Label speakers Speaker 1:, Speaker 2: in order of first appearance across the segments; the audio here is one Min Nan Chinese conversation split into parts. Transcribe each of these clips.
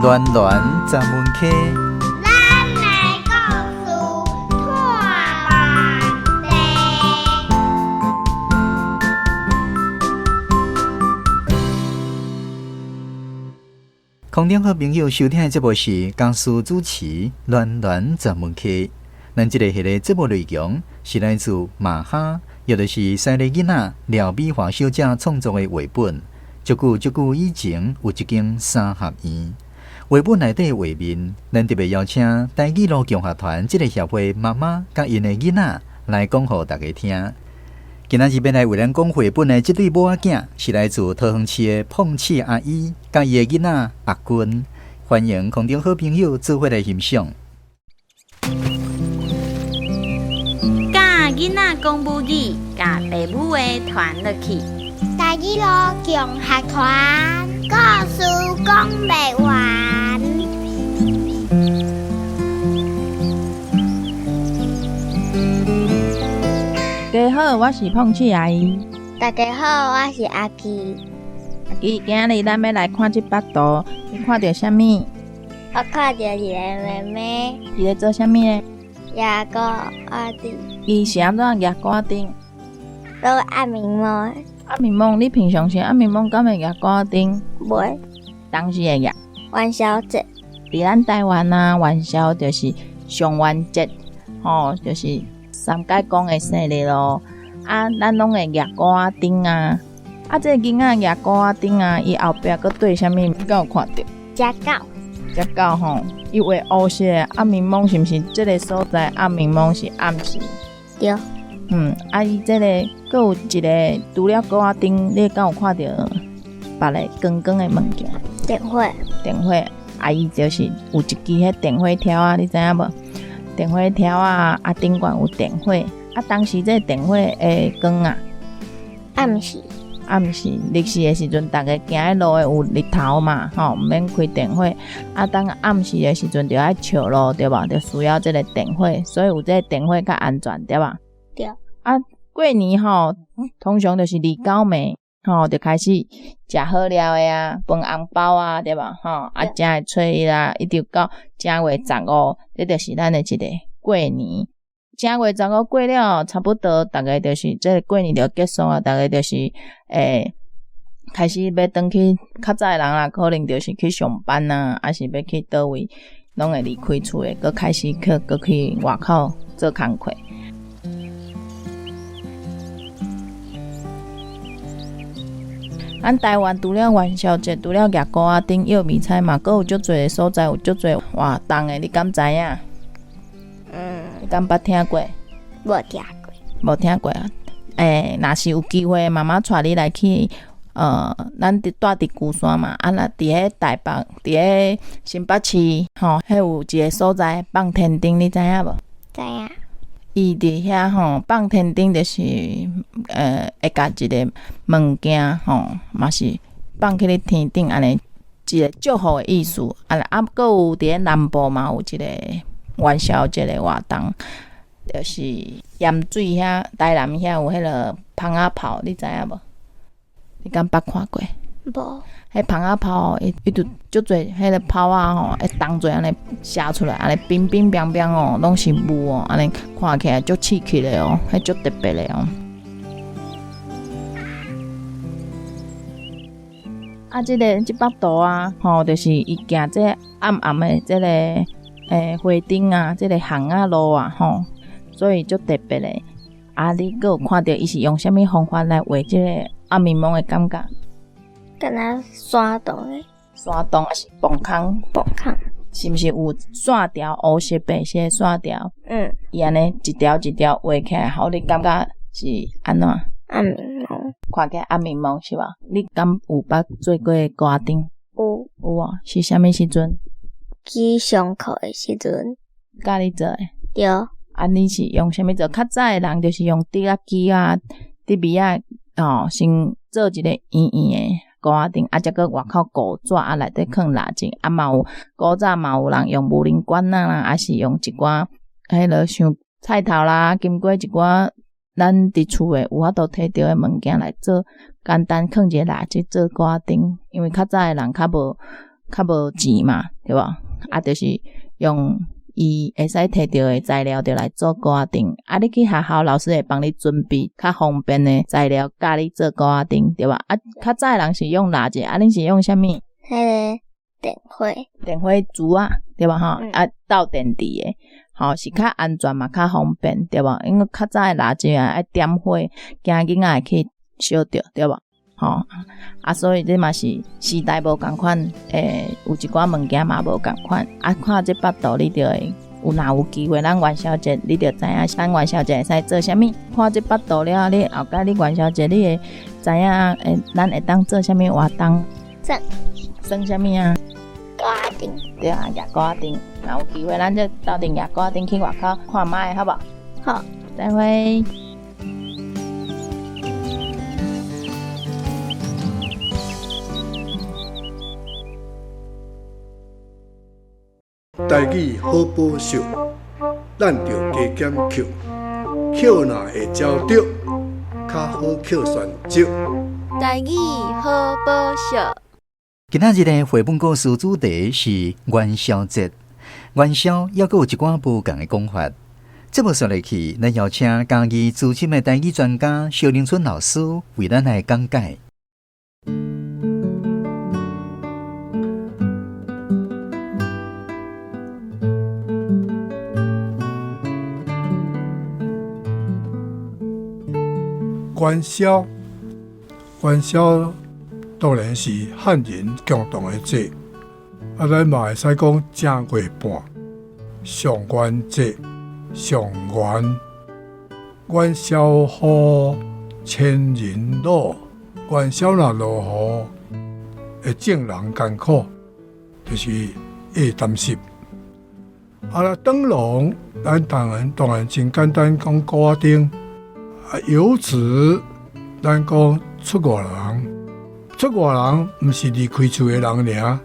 Speaker 1: 暖暖十门溪。
Speaker 2: 咱的故事拖慢地。
Speaker 1: 空中好朋友收聽的節目是江蘇主持暖暖十門溪。咱這個系列節目內容是來自馬哈，也就是西麗囡仔廖美華小姐創作的繪本。足久足久以前，有一間三合院。繪本內底畫面，咱特別邀請台語路共學團這個協會媽媽佮𪜶的囡仔來講予大家聽。今仔日欲來為咱講繪本的這對母仔囝，是來自桃園市的碰氣阿姨佮伊的囡仔阿君。歡迎空中好朋友做伙來欣賞。
Speaker 3: 教囡仔講母語，共爸母的傳落去。
Speaker 2: 台語路共學團，故事講袂完。
Speaker 4: 大家好，我是碰氣阿姨。
Speaker 2: 大家好，我是阿基。
Speaker 4: 阿基，今日咱欲來看這幅圖，你看著啥物？
Speaker 2: 我看著一个妹妹。
Speaker 4: 伊咧做啥物呢？
Speaker 2: 蜈鼓仔頂。
Speaker 4: 伊是按怎蜈鼓仔頂？
Speaker 2: 做暗暝夢。
Speaker 4: 暗暝夢，你平常時暗暝夢敢會蜈鼓仔頂？
Speaker 2: 袂。
Speaker 4: 當時會蜈？
Speaker 2: 元宵節。
Speaker 4: 佇咱台灣啊，元宵就是上元節，吼，就是三界公的生日咯。啊，咱攏會蜈鼓仔頂啊。啊，這個囡仔蜈鼓仔頂啊，伊後壁閣綴啥物？你敢有看著？
Speaker 2: 隻狗。
Speaker 4: 隻狗吼，伊畫烏色的暗暝夢是毋是？這个所在暗暝夢是暗時。
Speaker 2: 對。
Speaker 4: 啊，伊這个閣有一个，除了鼓仔頂，你敢有看著別个光光的物件？
Speaker 2: 電火。
Speaker 4: 電火，啊，伊就是有一支彼電火柱仔，你知影無？電火柱仔，啊，頂懸有電火，啊，當時這個電火的光啊，
Speaker 2: 暗時。
Speaker 4: 暗時日時的時陣，逐家行彼路的有日頭嘛，吼，毋免開電火。啊，當暗時的時陣，就愛照路，對無？就需要這个電火，所以有這个電火較安全，對無？
Speaker 2: 對。
Speaker 4: 啊，過年吼，通常就是二九暝吼，就開始食好料的啊，分紅包啊，對無？吼，啊，正月初一啦，一直到正月十五，這就是咱的一个過年。正月十五過了，差不多逐家就是這个過年就結束啊，逐家就是開始欲轉去較早的人啦，可能就是去上班啊，抑是欲去佗位，攏會離開厝的，閣開始去閣去外口做工課。咱台灣除了元宵節，除了蜈鼓仔頂、舀米菜嘛，閣有足濟个所在有足濟活動的，你敢知影？你敢捌聽過？
Speaker 2: 無聽過。
Speaker 4: 無聽過啊？若是有機會，媽媽帶你來去，咱佇住佇龜山嘛，啊，若佇彼台北，佇彼新北市，吼，彼有一个所在放天燈，你知影無？
Speaker 2: 知影。
Speaker 4: 伊佇遐吼放天燈，就是會共一个物件吼，嘛是放去咧天頂按呢，一个祝福的意思。啊，啊，閣有佇咧南部嘛有一个元宵節的活動，就是鹽水遐，台南遐有彼个蜂仔炮，你知影無？你敢捌看過？
Speaker 2: 無。
Speaker 4: 彼蜂仔炮，伊就足濟彼个炮仔吼，會當做按呢射出來，按呢乒乒乓乓哦，攏是霧哦，按呢看起來足刺激的哦，彼足特別的哦。啊，這个這幅圖啊，吼，就是伊行這暗暗的這个花燈啊，這个巷仔路啊，吼，所以足特別的。啊，你閣有看著伊是用啥物方法來畫這個暗暝夢的感覺？
Speaker 2: 敢若山洞的。
Speaker 4: 山洞抑是墓空？
Speaker 2: 墓空。
Speaker 4: 是毋是有線條烏色白色的線條？伊按呢一條一條畫起來，予你感覺是按怎？
Speaker 2: 暗暝夢。
Speaker 4: 看起來暗暝夢是無？你敢有捌做過鼓仔頂？
Speaker 2: 有。
Speaker 4: 有哦，是啥物時陣？
Speaker 2: 去上課的時陣。
Speaker 4: 教你做的？
Speaker 2: 對。
Speaker 4: 啊，你是用啥物做？較早的人就是用竹仔枝啊、竹篾仔，吼，先做一个圓圓的鼓仔頂，啊，才閣外口糊紙啊，內底囥蠟燭，啊嘛有古早嘛有人用無磷管仔啦，抑是用一寡彼落像菜頭啦、金瓜一寡，咱佇厝的有法度提著的物件來做，簡單囥一个蠟燭做鼓仔頂，因為較早的人較無較無錢嘛，對無？啊，就是用伊會使提著的材料，就來做糕仔頂。啊，你去學校，老師會幫你準備較方便的材料，教你做糕仔頂，對無？啊，較早的人是用蠟燭，啊，恁是用啥物？
Speaker 2: 彼个電火。
Speaker 4: 電火燭仔，對無吼？啊，鬥電池的，吼，是較安全嘛，較方便，對無？因為較早的蠟燭啊，愛點火，驚囡仔會去燒著，對無？吼，啊，所以這嘛是時代無仝款，有一寡物件嘛無仝款。啊，看這腹圖，你就會有若有機會，咱元宵節你就知影，咱元宵節會使做啥物。看這腹圖了，你後蓋你元宵節你會知影，咱會當做啥物活動？
Speaker 2: 做
Speaker 4: 耍啥物啊？
Speaker 2: 糕仔頂。
Speaker 4: 對啊，夾糕仔頂。若有機會，咱就鬥陣夾糕仔頂去外口看覓，好無？
Speaker 2: 好。
Speaker 4: 再會。
Speaker 5: 台語好寶惜，咱著加減抾，抾若會焦著，較好抾旋石。
Speaker 6: 台語好寶惜。
Speaker 1: 今仔日的繪本故事主題是元宵節。元宵猶閣有一寡無仝的講法。節目紲落去，咱邀請嘉義資深的台語專家蕭玲春老師為咱來講解。
Speaker 5: 元宵，元宵當然是漢人共同的節，啊，咱嘛會使講正月半、上元節、上元、元宵雨，千人惱。元宵若落雨，會眾人艱苦，就是會擔心。啊，那燈籠，咱當然當然真簡單講糕仔頂。啊，遊子，咱講出外人，出外人毋是離開厝的人爾，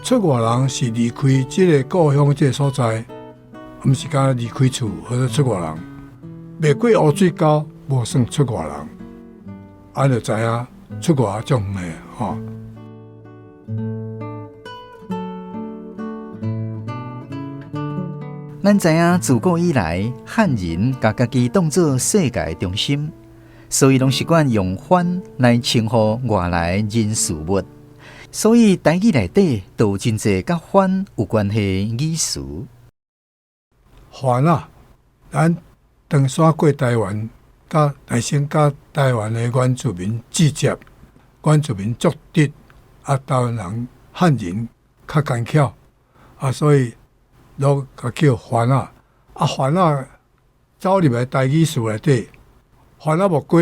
Speaker 5: 出外人是離開這個故鄉這個所在，毋是干焦離開厝或者出外人。袂過烏水溝，無算出外人。按就知影出外足遠的吼。
Speaker 1: 咱知影自古以來，漢人共家己當做世界中心，所以攏習慣用番來稱呼外來人事物。所以台語內底都有真濟佮番有關係的語詞。
Speaker 5: 番仔，咱唐山過台灣，佮台省佮台灣的原住民直接，原住民足直，啊，台灣人漢人較奸巧，啊，所以攏共叫番仔，啊，番仔走入來台語詞內底，番仔木瓜、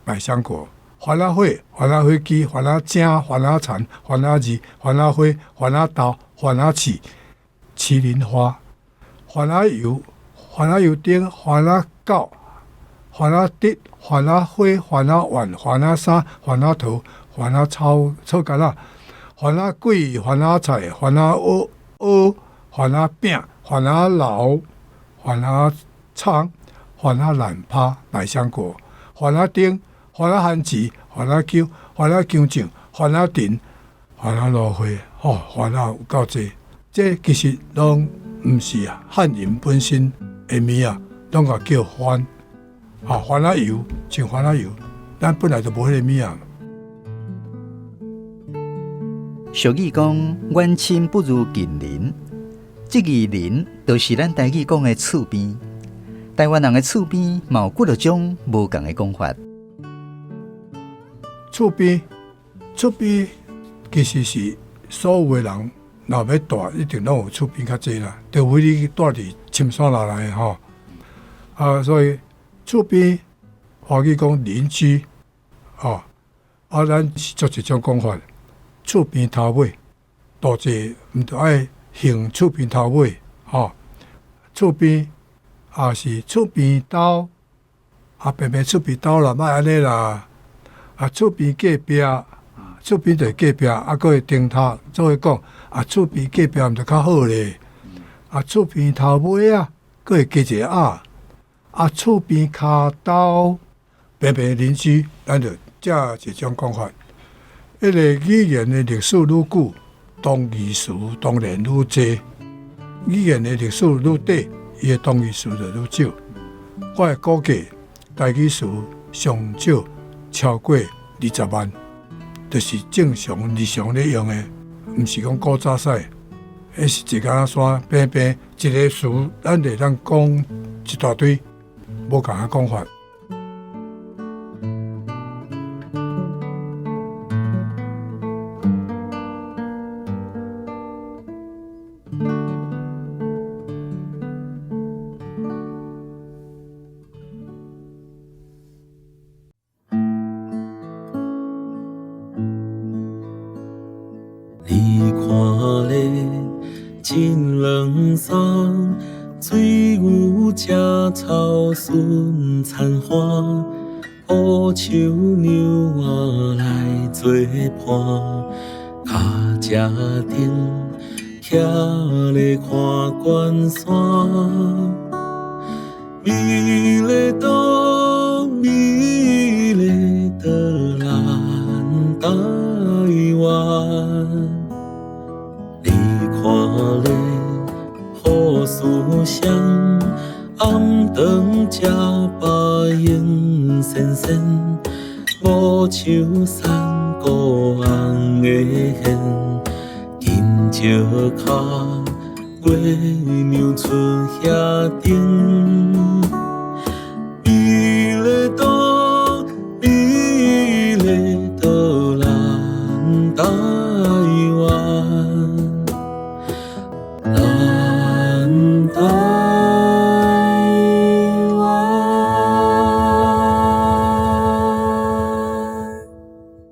Speaker 5: 百香果、番仔火、番仔火機、番仔精、番仔田、番仔字、番仔花、番仔豆、番仔刺、麒麟花、番仔油、番仔油燈、番仔狗、番仔滴、番仔花、番仔丸、番仔衫、番仔桃、番仔草、草柑仔、番仔鬼、番仔菜、番仔蚵蚵、番仔餅、番仔老、番仔葱、番仔蘭葩、百香果、番仔燈、番仔番薯、番仔姜、番仔姜醬、番仔藤、番仔蘆花，吼，番仔有夠濟。這其實攏毋是漢人本身的名仔，攏共叫番。啊，番仔油，像番仔油，咱本來就無彼個名仔。
Speaker 1: 俗語講，遠親不如近鄰。這個鄰就是咱台語講的厝邊。台灣人的厝邊嘛有幾落種無仝的講法。
Speaker 5: 厝邊，厝邊其實是所有的人若欲蹛，一定攏有厝邊較濟啦，除非你蹛佇深山內內吼。啊，所以厝邊華語講鄰居，吼，啊，咱是足濟種講法。厝邊頭尾，大濟毋著愛還厝邊頭尾，吼。厝邊也是厝邊兜，啊，平平厝邊兜啦，莫按呢啦。啊，厝邊隔壁，厝邊就是隔壁，啊，閣會頂頭做伙講，啊，厝邊隔壁毋著較好咧。啊，厝邊頭尾仔，閣會加一個仔。啊，厝邊跤兜，平平鄰居，咱就這一種講法。彼個語言的歷史愈久，同義詞當然愈濟，語言的歷史愈短，伊的同義詞就愈少。我會估計台語詞上少超過20萬，就是正常日常咧用的，毋是講古早使。彼是一工山平平一个詞，咱會當講一大堆，無仝个講法。
Speaker 7: 你看咧，真软松，水牛食草顺田花，乌树娘仔来做伴，跤车顶徛咧看关山，美丽岛，美丽的咱台湾。你看咧，好思想，暗顿食饱闲仙仙，无树山谷红的现，金石跤，月娘出遐顶。